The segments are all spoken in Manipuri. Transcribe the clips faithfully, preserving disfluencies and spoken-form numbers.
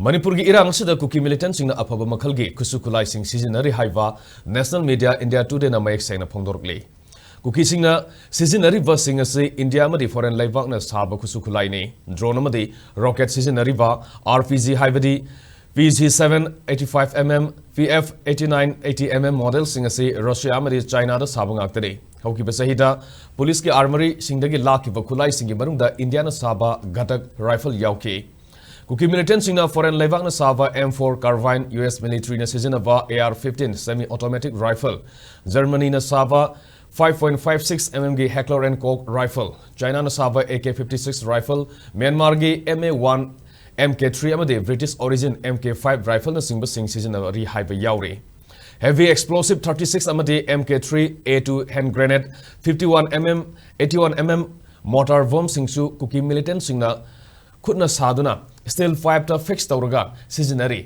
ꯃꯅꯤꯄꯨꯔꯒꯤ ꯏꯔꯥꯡ ꯑꯁꯤꯗ ꯀꯨꯀꯤ ꯃꯤꯂꯤꯇꯦꯟꯁꯤꯡꯅ ꯑꯐꯕ ꯃꯈꯜꯒꯤ ꯈꯨꯠꯁꯨ ꯈꯨꯠꯂꯥꯏꯁꯤꯡ ꯁꯤꯖꯤꯟꯅꯔꯤ ꯍꯥꯏꯕ National Media India Todayꯅ ꯃꯌꯦꯛ ꯁꯦꯡꯅ ꯐꯣꯡꯗꯣꯔꯛꯂꯤ꯫ ꯀꯨꯀꯤꯁꯤꯡꯅ ꯁꯤꯖꯤꯟꯅꯔꯤꯕꯁꯤꯡ ꯑꯁꯤ ꯏꯟꯗꯤꯌꯥ ꯑꯃꯗꯤ ꯐꯣꯔꯦꯟ ꯂꯩꯕꯥꯛꯅ ꯁꯥꯕ ꯈꯨꯠꯁꯨ ꯈꯨꯠꯂꯥꯏꯅꯤ꯫ ꯗ꯭ꯔꯣꯟ ꯑꯃꯗꯤ ꯔꯣꯀꯦꯠ ꯁꯤꯖꯤꯟꯅꯔꯤꯕ R P G ꯍꯥꯏꯕꯗꯤ P G seven eighty-five mm, P F eighty-nine eighty mm ꯃꯣꯗꯦꯜꯁꯤꯡ ꯑꯁꯤ ꯔꯁꯤꯌꯥ ꯑꯃꯗꯤ ꯆꯥꯏꯅꯥꯗ ꯁꯥꯕ ꯉꯥꯛꯇꯅꯤ꯫ ꯍꯧꯈꯤꯕ ꯆꯍꯤꯗ ꯄꯨꯂꯤꯁꯀꯤ ꯑꯥꯔꯃꯔꯤꯁꯤꯡꯗꯒꯤ ꯂꯥꯛꯈꯤꯕ ꯈꯨꯠꯂꯥꯏꯁꯤꯡꯒꯤ ꯃꯅꯨꯡꯗ ꯏꯟꯗꯤꯌꯥꯅ ꯁꯥꯕ ꯘꯇꯛ ꯔꯥꯏꯐꯜ ꯌꯥꯎꯈꯤ꯫ ꯀꯨꯀꯤ ꯃꯤꯂꯤꯇꯦꯟꯁꯤꯡꯅ ꯐꯣꯔꯦꯟ ꯂꯩꯕꯥꯛꯅ ꯁꯥꯕ M four carbine, U S militaryꯅ ꯁꯤꯖꯤꯟꯅꯕ AR fifteen semi automatic rifle, ꯖꯔꯃꯅꯤꯅ ꯁꯥꯕ five point five six mmꯒꯤ Heckler and Koch rifle, ꯆꯥꯏꯅꯥꯅ ꯁꯥꯕ AK fifty-six rifle, ꯃ꯭ꯌꯥꯟꯃꯥꯔꯒꯤ MA one MK three ꯑꯃꯗꯤ British origin MK five rifleꯅꯆꯤꯡꯕꯁꯤꯡ ꯁꯤꯖꯤꯟꯅꯔꯤ ꯍꯥꯏꯕ ꯌꯥꯎꯔꯤ꯫ Heavy explosive thirty-six ꯑꯃꯗꯤ MK three A two hand grenade, fifty-one mm, eighty-one mm mortar bombꯁꯤꯡꯁꯨ ꯀꯨꯀꯤ ꯃꯤꯂꯤꯇꯦꯟꯁꯤꯡꯅ ꯈꯨꯠꯅ ꯁꯥꯗꯨꯅ steel pipeꯇ fix ꯇꯧꯔꯒ ꯁꯤꯖꯤꯟꯅꯔꯤ꯫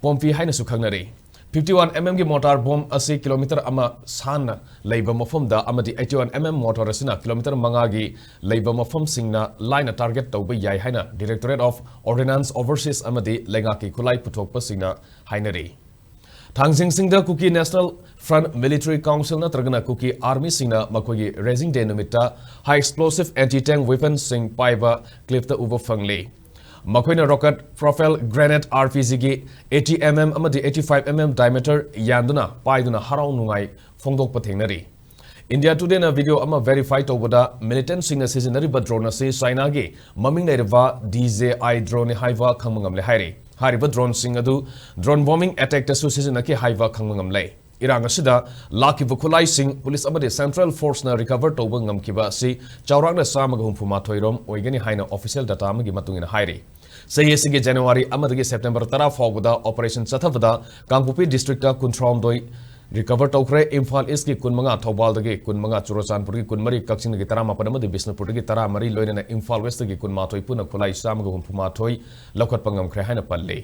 ꯄꯣꯝꯄꯤ ꯍꯥꯏꯅꯁꯨ ꯈꯪꯅꯔꯤ꯫ Fifty-one mmꯒꯤ mortar bomb ꯑꯁꯤ kilometre ꯑꯃ ꯁꯥꯟꯅ ꯂꯩꯕ ꯃꯐꯝꯗ ꯑꯃꯗꯤ eighty-one mm mortar ꯑꯁꯤꯅ kilometre ꯃꯉꯥꯒꯤ ꯂꯩꯕ ꯃꯐꯝꯁꯤꯡꯅ ꯂꯥꯏꯅ target ꯇꯧꯕ ꯌꯥꯏ ꯍꯥꯏꯅ Directorate of Ordnance Overseas ꯑꯃꯗꯤ ꯂꯩꯉꯥꯛꯀꯤ ꯈꯨꯠꯂꯥꯏ ꯄꯨꯊꯣꯛꯄꯁꯤꯡꯅ ꯍꯥꯏꯅꯔꯤ꯫ ꯊꯥꯡꯖꯤꯡ ꯆꯤꯡꯗ Kuki National Front Military Council ꯅꯠꯇ꯭ꯔꯒꯅ ꯀꯨꯀꯤ ꯑꯥꯔꯃꯤꯁꯤꯡꯅ ꯃꯈꯣꯏꯒꯤ Raising Day ꯅꯨꯃꯤꯠꯇ high explosive anti-tank weaponsꯁꯤꯡ ꯄꯥꯏꯕ clipꯇ ꯎꯕ ꯐꯪꯂꯤ꯫ ꯃꯈꯣꯏꯅ rocket propelled grenade RPGꯒꯤ eighty mm ꯑꯃꯗꯤ eighty-five mm diameter ꯌꯥꯟꯗꯨꯅ ꯄꯥꯏꯗꯨꯅ ꯍꯔꯥꯎ ꯅꯨꯡꯉꯥꯏ ꯐꯣꯡꯗꯣꯛꯄ ꯊꯦꯡꯅꯔꯤ꯫ India Todayꯅ video ꯑꯃ verify ꯇꯧꯕꯗ militantꯁꯤꯡꯅ ꯁꯤꯖꯤꯟꯅꯔꯤꯕ drone ꯑꯁꯤ ꯆꯥꯏꯅꯥꯒꯤ ꯃꯃꯤꯡ ꯂꯩꯔꯕ DJI droneꯅꯤ ꯍꯥꯏꯕ ꯈꯪꯕ ꯉꯝꯂꯦ ꯍꯥꯏꯔꯤ꯫ ꯍꯥꯏꯔꯤꯕ droneꯁꯤꯡ ꯑꯗꯨ drone bombing attackꯇꯁꯨ ꯁꯤꯖꯤꯟꯅꯈꯤ ꯍꯥꯏꯕ ꯈꯪꯕ ꯉꯝꯂꯦ꯫ ꯏꯔꯥꯡ ꯑꯁꯤꯗ ꯂꯥꯛꯈꯤꯕ ꯈꯨꯠꯂꯥꯏꯁꯤꯡ ꯄꯨꯂꯤꯁ ꯑꯃꯗꯤ central forceꯅ recover ꯇꯧꯕ ꯉꯝꯈꯤꯕ ꯑꯁꯤ ꯆꯥꯎꯔꯥꯛꯅ ꯆꯥꯝꯃꯒ ꯍꯨꯝꯐꯨ ꯃꯥꯊꯣꯏ ꯔꯣꯝ ꯑꯣꯏꯒꯅꯤ ꯍꯥꯏꯅ official dataꯑꯃꯒꯤ ꯃꯇꯨꯡ ꯏꯟꯅ ꯍꯥꯏꯔꯤ꯫ ꯆꯍꯤ ꯑꯁꯤꯒꯤ January ꯑꯃꯗꯒꯤ September ꯇꯔꯥ ꯐꯥꯎꯕꯗ operation ꯆꯠꯊꯕꯗ ꯀꯥꯡꯄꯣꯛꯄꯤ districtꯇ ꯀꯨꯟꯊ꯭ꯔꯥꯍꯨꯝꯗꯣꯏ recover ꯇꯧꯈ꯭ꯔꯦ꯫ ꯏꯝꯐꯥꯜ Eastꯀꯤ ꯀꯨꯟꯃꯉꯥ, ꯊꯧꯕꯥꯜꯗꯒꯤ ꯀꯨꯟꯃꯉꯥ, ꯆꯨꯔꯆꯥꯟꯄꯨꯔꯒꯤ ꯀꯨꯟꯃꯔꯤ, ꯀꯛꯆꯤꯡꯗꯒꯤ ꯇꯔꯥꯃꯥꯄꯟ ꯑꯃꯗꯤ ꯕꯤꯁꯅꯨꯄꯨꯔꯗꯒꯤ ꯇꯔꯥꯃꯔꯤ, ꯂꯣꯏꯅꯅ ꯏꯝꯐꯥꯜ Westꯇꯒꯤ ꯀꯨꯟꯃꯥꯊꯣꯏ ꯄꯨꯟꯅ ꯈꯨꯠꯂꯥꯏ ꯆꯥꯝꯃꯒ ꯍꯨꯝꯐꯨ ꯃꯥꯊꯣꯏ ꯂꯧꯈꯠꯄ ꯉꯝꯈ꯭ꯔꯦ ꯍꯥꯏꯅ ꯄꯜꯂꯤ꯫